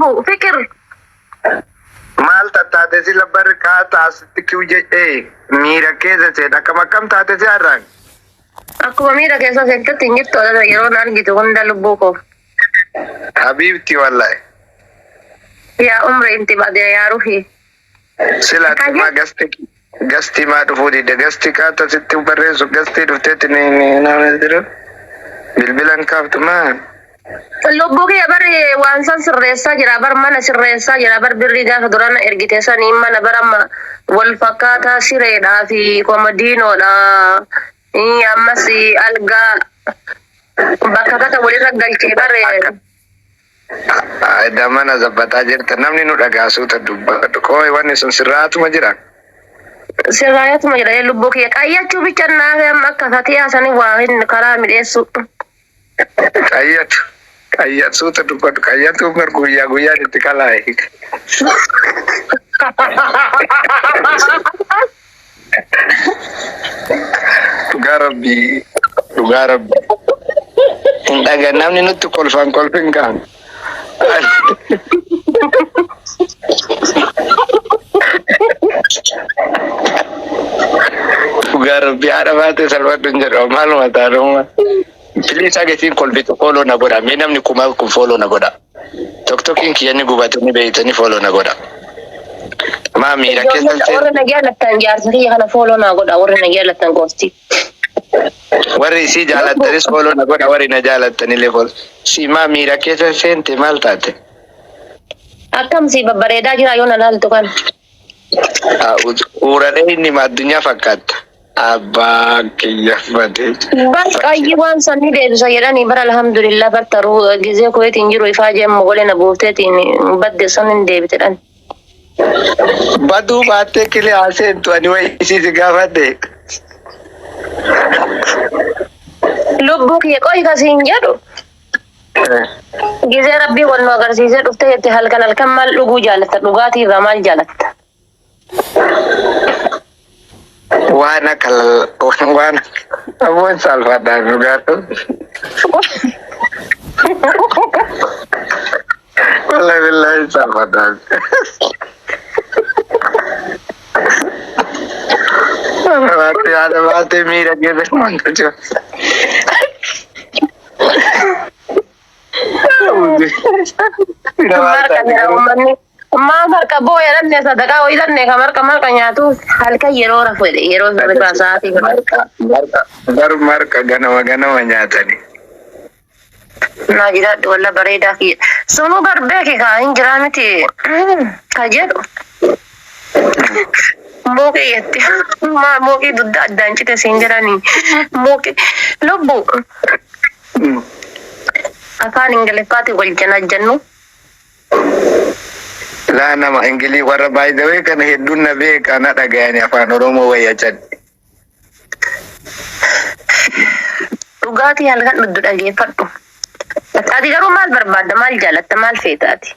Lubbu fikir. Maal tattaate sila barri kaata asitti kiw jedhee miira keessa seeta akkam akkam taate si har'aan. Akkuma miira keessa seentatti hin jirtu adada yeroo na argitu hunda lubbuu koo. Habiibti wallahi. Yaa umri inti badee yaa ruhi. Sila ati gasti gasti maa dhufuu dide gasti kaata sitti barreessu gasti dhufteetti ni ni namni jiru. Bilbilan kaaftu maa. Lubbuu kiyya bari waan san sirreessaa jira bar mana sirreessaa jira bar birrii gaafa duraan ergite sanii mana bar amma wal fakkaataa sireedhaa fi komodiinoodha. Ammas algaa bakka takka walirra galchee bare Edda mana zabbataa jirta namni nu dhagaasuuta dubbadhu. Kooyi wanni sun sirraatuma jira. Sirraayatuma jira lubbuu kiyya qayyachuu bicha naafee amma akka fatiyaa sanii waa hin karaa midheessu. Qayyatu. Qayyatuuta dubbadhu. Qayyatu bar guyyaa guyyaan itti kalaaye. Dhugaa rabbii. Dhugaa rabbii. Hin dhaga namni nutti kolfaan kolfin kaan. Dhugaa rabbii haadha baatee salphadhu hin jedhu maaluma taanuma. Please agatiin kolfitu follow na godha. Mee namni kumaa kun follow na godha. Toktokiin kiyya ni gubate ni beeytanii follow na godha. Maa miira keessan Warri seen na jaallattan jaarsa kiyya kana fooloo naa godha warri na jaallattan goofti. Warri isii jaalattanis follow na godha warri na jaalattanillee follow. Si maa miira keessa seente maal taate? Akkam si babbareedaa jira yoo na laaltu kan. Uuradhee inni addunyaa fakkaatta. Abbaa kiyya badee. Bar qayyi waan san ni deebisa jedhanii bar alhamdulillah bar taruu gizee kuweetiin jiru ifaa jeen mogolee na buufteetiin badde san hin deebite dhan. Baduu baattee kilee haaseentu ani wayi isii si gaafadhe. Lubbuu kiyya qoyi kasiin jedhu gizee rabbii wal nu agarsiisee dhuftee jette halkan halkan maal dhuguu jaalatta dhugaatii irraa maal jaalatta? Waan akka waan abboon saalfadhaan dhugaa. Wallahi billahi saalfadhaan. Haadha haadha baatee miira keessa waan galchu. Marqa jira uummanni. Maa marqa booya dhanne sadaqaa wayii dhanne ka marqa marqa nyaatu halkan yeroo rafu jedhe yeroo hirribaa sa'aatii kudha. Marqa marqa bar marqa ganama ganama nyaatani. Naa jiraadhu walla bareedaa kiyya. Sunuu bar beeki kaa hin jiraa miti ka jedhu. Mooqii jetti. Maa mooqii dugda addaan cite siin jedhanii. Mooqii lubbu afaan Ingiliffaatiin wal janajjannu. Laa nama Ingilii warra by the way kana hedduun na beeka na dhagayani afaan Oromoo wayya cadhe. Dhugaatii halkan dhugdu dhageeffadhu. Ati garuu maal barbaadda? Maal jaalatta? Maal feeta ati?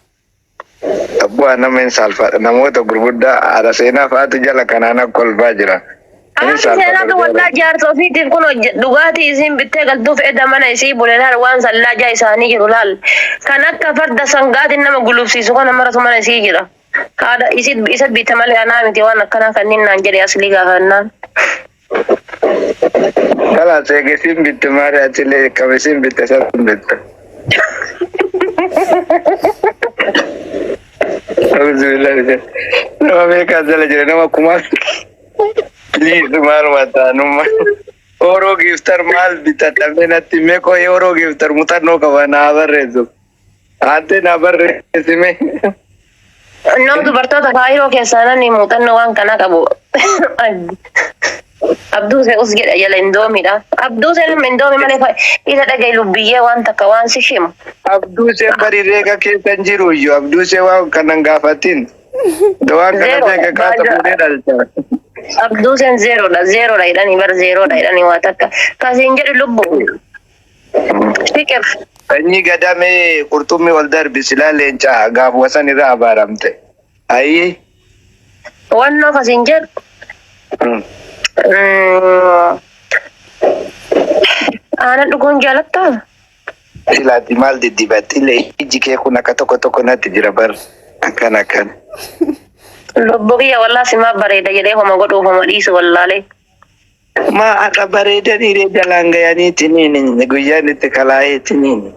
Abbaa nama hin saalfadha. Namoota gurguddaa haadha seenaa fa'aatu jala kanaan akka kolfaa jira. Hin Haati saalfadha seenaatu dhugaa wallaa rabbi. jaarsa ofiitiif kun dhugaatii isiin bittee galtuuf eda mana isii bule laal waan sallaajaa isaanii jiru laal. Kan akka farda sangaatiin nama gulufsiisu kana maratu mana isii jira. Haadha isi isa bitte malee anaa miti waan akkanaa kanneen naan jedhe aslii gaafannaan. Kalaas eegesiin bitte maali achillee qabisiin bitte san bitte. Auzubillahi. Nama beekaa jala jira nama kumaa. Please maaluma taanuma. Oroo giftar maal bitadha natti mee qoy oroo giftar muuxannoo qaba naa barreessu. Ante naa barreessi mee. Nama dubartoota kaayiroo keessaa namni muuxannoo waan kanaa qabu. Abduu Se'us jedha jala indoomiidha. Abduu Se'us indoomi malee isa dhagaye lubbiyyee waan takka waan si shimu. Abduusee bari reega keessa hin jiru iyyuu abduusee waan kanan gaafatin. Waan kana Zeeroodha. beeka kaasa fuudhee dhalcha. Abduu Seen zeeroodha. Zeeroodha jedhanii bara zeeroodha jedhanii waa takka. Kasiin jedhu lubbu. Fiqir. Sanyii gadamee qurxummii ol darbi silaa leencaa gaaf wasan irraa abaaramte. Ayii. Wannoo kasiin jedhu. Aannan dhuguun jaalattaa? Silaati maal diddibatti illee ijji kee kun akka tokko tokko natti jira bar akkan akkan. Lubbuu kiyya wallaa simaa bareeda jedhee homa godhuuf homa dhiisu wallaalee. Maa akka bareedanii jalaan gayaniitiniin guyyaan itti kalaayeetiniin.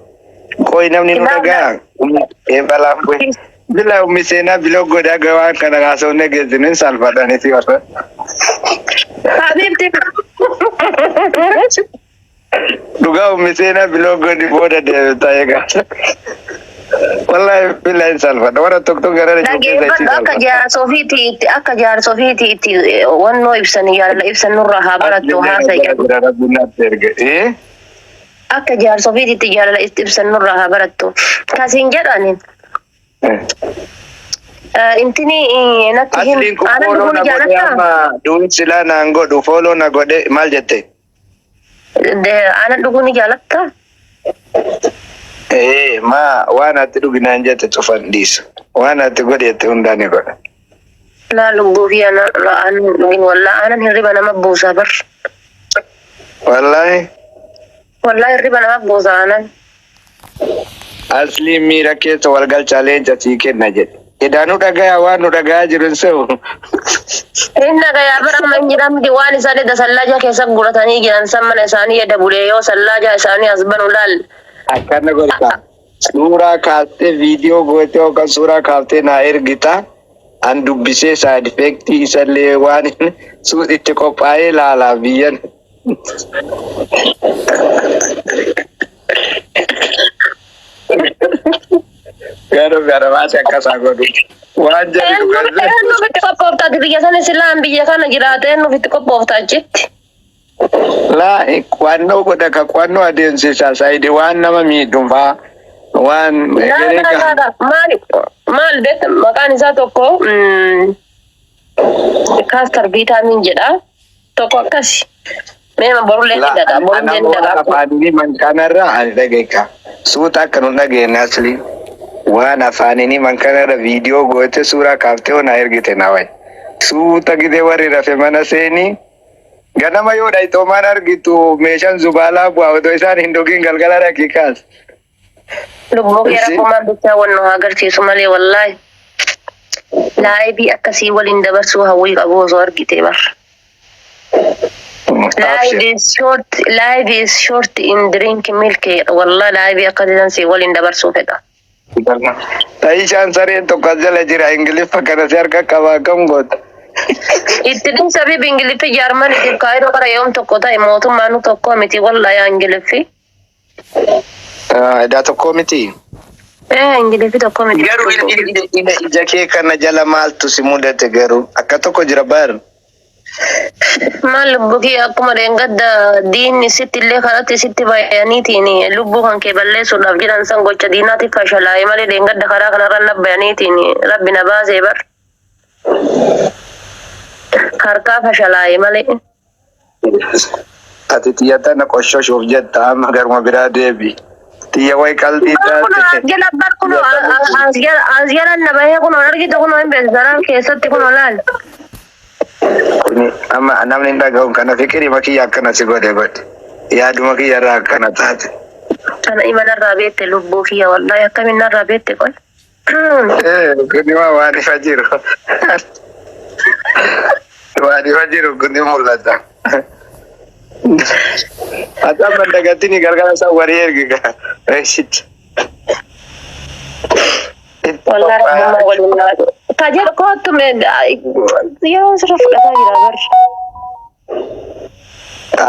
Qoy namni nu dhagaa. Eebalaan bu'e. Bila ummi seenaa biloo godhaa gawaan kana haasofne geessinu hin salphadhaniiti warra. Habiibti. Dhugaa ummi seenaa biloo godhi booda deebitaa eegaa. Wallaahi bila hin salphadha. Warra tokko tokko gara Dhageeffadhu akka jaarsofiitti itti akka jaarsofiitti itti wannoo ibsan jaalala ibsan nurraa haa barattu haasa jedhu. Akka jaarsofiitti itti jaalala itti ibsan nurraa haa barattu. Kasiin jedhani intini natti him Asliin kun aanan fooloo dhuguu na ni godhe jaalattaa? amma duun silaa naan godhu fooloo na godhe maal jette? Aanan dhuguu ni jaalattaa? Ee maa waan ati dhuginaan jette cufan dhiisu. Waan ati godhe jette hundaa ni godha. Laa lubbuu fi aanan dhugin wallaa aanan hirriba nama buusa bar. Wallaahi Wallaa hirriba nama buusa aanan. asliin miira keessa wal galchaa leenca sii kenna jedhe. Edaa nu dhagayaa waan nu dhagayaa jiru hin se'u. Inni dhagayaa bara amma hin jedhamti waan isaanii da sallaajaa keessa guuratanii jiran san mana isaanii edda bulee yoo sallaajaa isaanii as banu laal. Akkana godhata. Suuraa kaastee viidiyoo gootee yookaan suuraa kaaftee naa ergita. An dubbisee side effectii isallee waan itti qophaa'ee laalaa biyyan. Garuu garamaati akkasaa godhu. Waan jedhu Eenyu eenyu ofitti qophoofta ati biyya sana silaan biyya kana jiraate eenyu ofitti qophoofta achitti. Laa qo'annoo godha ka qo'annoo adeemsisaa saayidii waan nama miidhu faa waan Laa egeree laa ka laa laa maal maal beekta maqaan isaa tokko kaastar viitaamin jedha tokko akkasi. Meema borullee ni laa dhaqa borullee ana ni waan dhaqa. afaanii mankanarraa ani dhageeka. Suuta akka nu dhageenye asli waan afaanii mankanarra viidiyoo goote suuraa kaaftee ona ergite na wayi. Suuta gidee warri rafe mana seenii ganama yoo dhayxoomaan argitu meeshaan zubaalaa bu'aa otoo isaan hin dhugin galgala dhaqii kaas. Lubbuu kee Ishee rakkumaan bichaa wannu haa agarsiisu malee wallaahi. Laayibii akkasii waliin dabarsuu hawwii qabu osoo argite bar. Life abshir. is short, life is short in drink milk. Wallah laayibii akkasii san si waliin dabarsuu fedha. Ta'ishaan sareen tokko as jala jira Ingiliffa kana si harka qabaa kam goota. Itti dhimsa fi Ingiliffi Jaarmaniitiif kaayiroo qara yoom tokko ta'e mootummaan tokko miti wallah yaa Ingiliffi. Edaa tokko miti. Eh Ingiliffi tokko miti. Garuu inni ija kee kana jala maaltu si mudate garuu akka tokko jira bar. Maal lubbuu kee akkuma dheengadda diinni sitti illee karatti sitti bayaniitiin lubbuu kan kee balleessuudhaaf jedhan san gocha diinaatiif fashalaa'e malee dheengadda karaa kanarra na bayaniitiin rabbi na baasee bar harkaa fashalaa'e malee. Ati xiyya tana qoshoshuuf jetta amma garuma biraa deebi. Xiyya wayi qalbii Bar kun taate. as jala bar kun as jala na bahee kun argite kun hin beeksisaraan keessatti kun olaal. Kuni amma namni hin dhaga'u kana fikirii makiyya akkana si godhe godhe. Yaaduma kiyya irraa akkana taate. Kana imalarraa beekte lubbuu kiyya wallaahi akkamiin narraa beekte qoy. Kuni waa waan ifa jiru. Waan ifa jiru kuni mul'ata. Ati amma dagatini galgala isaa warii ergiga. Reeshit. Itti Wallaahi qophaa'aa. rabbummaa waliin naa. Kajeelu kootu mee yeroo sirra fudhataa jira bar.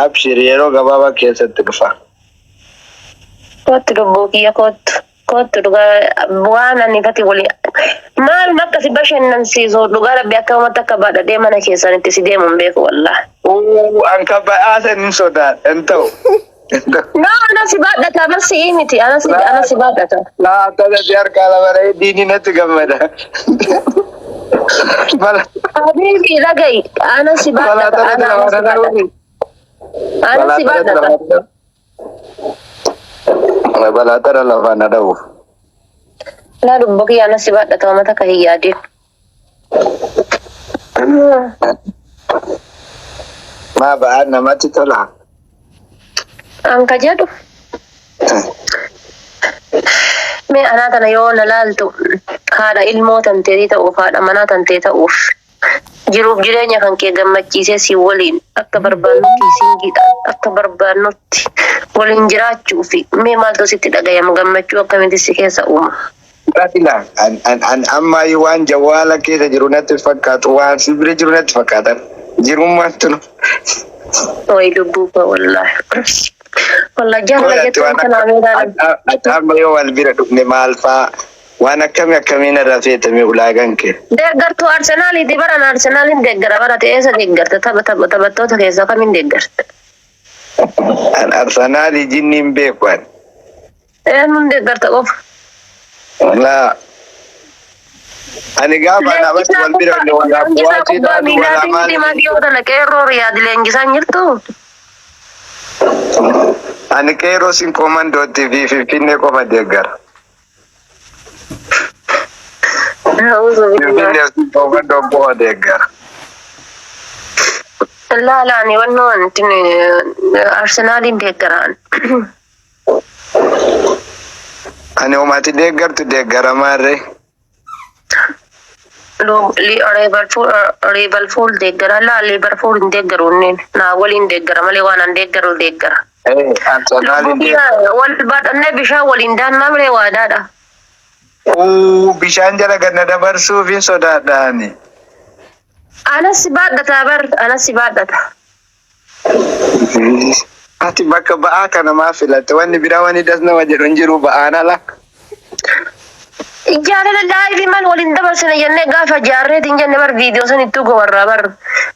Abshir yeroo gabaabaa keessatti dhufa. Kootu lubbuu kiyya kootu. Kootu dhugaa waan ani ifati waliin. Maal akka si bashannansiisu dhugaa rabbi akka uummata akka baadhadhee mana keessanitti si deemu hin beeku wallaahi. Uu an kan ba'aasan hin sodaadha hin ta'u. Hin ta'u. No, ana si baadhata bar si'ii miti ana si ana si baadhata. Laa akkasatti harkaa lama dhahee diinni natti gammada. Bala Habibi dhaga'i ana si balaa baadhata tanatti ana ana lama si baadhata. dhahuu. Ana Balaa si tanatti baadhata. lama dhahuu. Balaa tana lafaan na dha'uuf. Laa lubbuu kiyya ana si baadhata uummata akka hin yaadin. Maa ba'aan namatti tola. An ka jedhu Mee anaa tana yoo na laaltu, haadha ilmoo tanteetii ta'uuf, haadha manaa tantee ta'uuf, jiruuf jireenya kan kee gammachiisee si waliin akka barbaannutti singiidhaan akka barbaannutti waliin jiraachuu fi mee maaltu sitti dhagayama? Gammachuu akkamitti si keessa uuma? Laatila an ammayyuu waan jawwaala keessa jiru natti fakkaatu, waan si bira jiru natti fakkaatan jirummaan tunu. Way lubbuu koo, wallaahi. Wallaahi jaalala Ati jechuun waan kanaa meeqaan. Ati amma yoo wal bira dhufne maal faa, waan akkamii akkamiin irraa feetame ulaagaan kee? Deeggartuu Arsenaaliiti baran, Arsenaaliin deeggara bara ta'e. Eessa deeggarta? Tapha taphattoota keessaa kamiin deeggarta? An Arsenaalii jinni hin beeku ani. Eenyuun deeggarta qofa? Laa. Ani gaafa namatti wal bira dhufne walaa Leenjisaa kuwaatii kubbaa dhaalu walaa miilaatiin maal. deemaa dhiyoo tana qeerroo Riyaad leenjisaan jirtu. Ani qeerroo sin komandootti fi Finfinnee qofa deeggara. Finfinnee sin komandoo qofa deeggara. Laala, ani wannoo wanti Arsenaaliin deeggaraan. Ani homati deeggartu deeggara maarree. Liverpool deeggara. Laa, Liverpool hin deeggaru inneen. Naa waliin deeggara malee waan an deeggaru deeggara. Arsenaaliin deeggara. Wal baadhannee bishaan waliin daannaa malee waadaadha. Uu, bishaan jala ganna dabarsuuf hin sodaadhaani. Anas si baadhata bar, anas si baadhata. Ati bakka ba'aa kana maa filatte? Wanni biraa wanni das nama jedhu hin jiru ba'aan ala. Jaalala live maal waliin dabarsine jennee gaafa jaarreetiin jenne bar, viidiyoo san ittuu gowarra bar.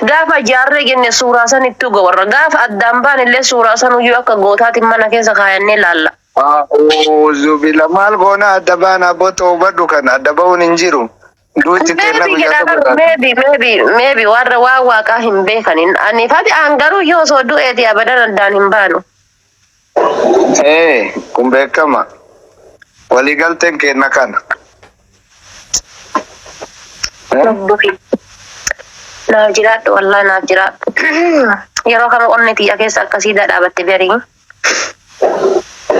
Gaafa jaarree jenne suuraa san ittuu gowarra. Gaafa addaan baan illee suuraa san uyyuu akka gootaatiin mana keessa kaayannee laalla. A'uuzu maal goona adda baana abboo, hubadhu kana adda ba'uun hin jiru. Duuti kenna Maybe guyyaa jedha tokko bar, taate. maybe, maybe, maybe warra waan waaqaa hin beekanin. Ani fati an garuu yoo osoo du'eeti abadan addaan hin baanu. Ee, kun beekama. Waliigalteen kenna kana. Lubbufi. Naaf jiraadhu, wallaahi naaf jiraadhu. Yeroo kama onni tiyya keessa akkasii dhaabatte berii.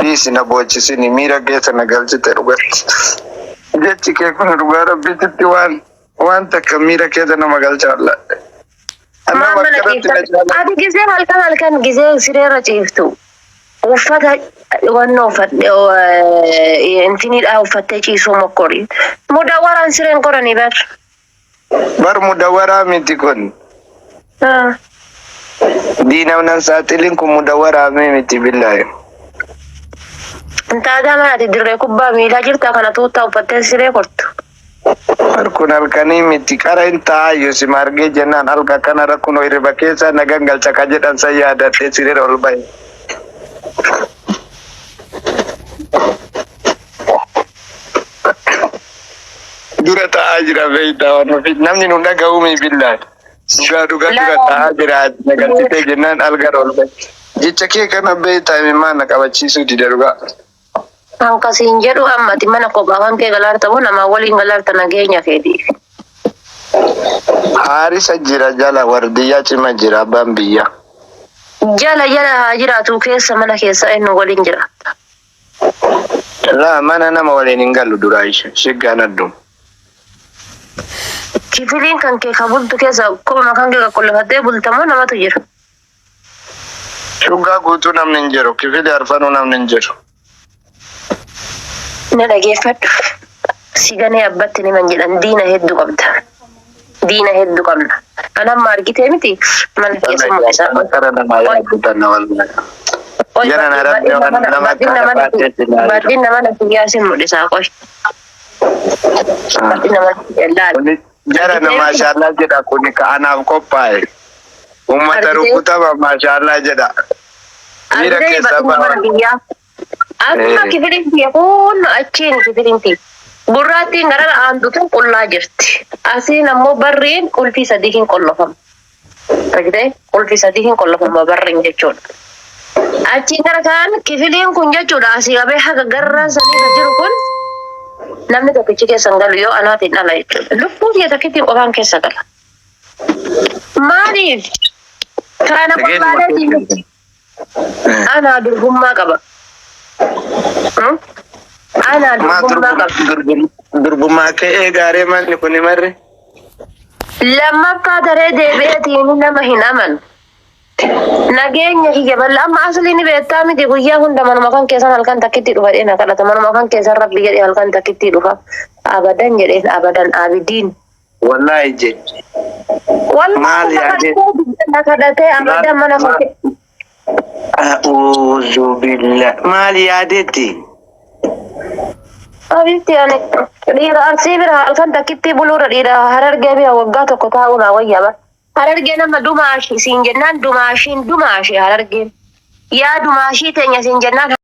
Dhiisi, na boochisini, miira keessa na galchite dhugatti. Jechi kee kun dhugaa rabbiititti waan takka miira keessa nama galcha wallaahi. Maal Nama mana akkanatti na ciiftan? jaalladha. Ati gisee halkan halkan gisee sireerra ciiftu. Uffata wannoo uffadhe, intiniidhaa uffattee ciisuu mokkori. Mudawwaraan sireen koranii bar. Bar mudawwaraa miti kun. Diina nan saaxilin, kun mudawwaraa miti billaahi. Taadaa mana ati dirree kubbaa miilaa jirta kana tuuttaa uffattee siree kortu. Bar kun halkanii miti, qara hin taa'ayyu si margee jennaan halka kana rakkunoo hirriba keessaa na gangalcha ka jedhan san yaadadhee sireera ol bahe. Dura taa'aa jira beektaa waan ofii namni nu dhaga'uumi billaahi. Dhugaa dhugaa dura taa'aa jira, na galchitee jennaan alga ol bahe. Jecha kee kana beektaa imimmaan na qabachiisuu dide dhugaa. Hankasiin jedhu ammati mana kophaa kan kee galaarta moo namaa waliin galaarta nageenya keetiif? Haarisa jira, jala wardiyyaa cima jira abbaan biyya. Jala jala haa jiraatu, keessa mana keessa eenyu waliin jiraata? Laa, mana nama waliin hin galu duraa ishee shiggaan adduma. Kifiliin kan kee ka bultu keessa kophuma kan kee qulqulleeffattee bulta moo namatu jira? Shuggaa guutuu namni hin jiru. Kifili arfanuu namni hin jiru. Na dhageeffadhu. Si ganee abbatti niman jedhan, diina hedduu qabda. Diina hedduu qabna. Kan amma argitee miti mana keessa mul'isa. Kara namaa yaaddu tanna wallahi. Jara na rabbi waan nama Bal'ina kana mana baatteetti ilaalu. bal'ina mana kiyyaa sin mul'isa qoy. Bal'ina mana kiyyaa ilaali. Kuni jara na maashaallah jedha, kuni ka anaaf qophaa'e. Uummata Argitee? rukutama maashaallah jedha. Miira Argitee keessaa bal'ina mana ba'a. kiyyaa. Amma kifiliin kiyya kun achiin kifiliin kiyya. Gurraattiin gara aantutu qullaa jirti. Asiin ammoo barriin qulfii sadii hin qollofama. Argitee, qulfii sadii hin qollofama barriin jechuudha. Achiin gara kaan kifiliin kun jechuudha, asii qabee haga garraan saniirra jiru kun namni tokkichi keessa hin galu yoo anaatiin ala jechuudha. Lubbuu kiyya takkittiin qofaan keessa gala. Maaliif? Kana Anaa Maa durbummaa qaba. durbummaa kee eegaaree manni kun marre. Lammaffaa daree deebi'eetiin nama hin amanu. Nageenya kiyya bal'aa amma asli ni beektaa miti guyyaa hunda manuma kan keessan halkan takkitti dhufa jedhee na kadhata manuma kan keessan rabbi jedhee halkan takkitti dhufa abadan jedheen abadan abidiin. Wallaahi jedhe. Wallahi Maal na yaadee? kadhatee na kadhatee abadan mana kan A'uuzu billah. Maal yaadeetti? Abitti ani dhiira Arsii bira halkan takkitti buluurra dhiira Harargee bira waggaa tokko taa'uu naa wayyaa bara. Harargee nama dumaashi siin jennaan dumaashiin dumaashi Harargeen. Yaa dumaashii teenya siin jennaan.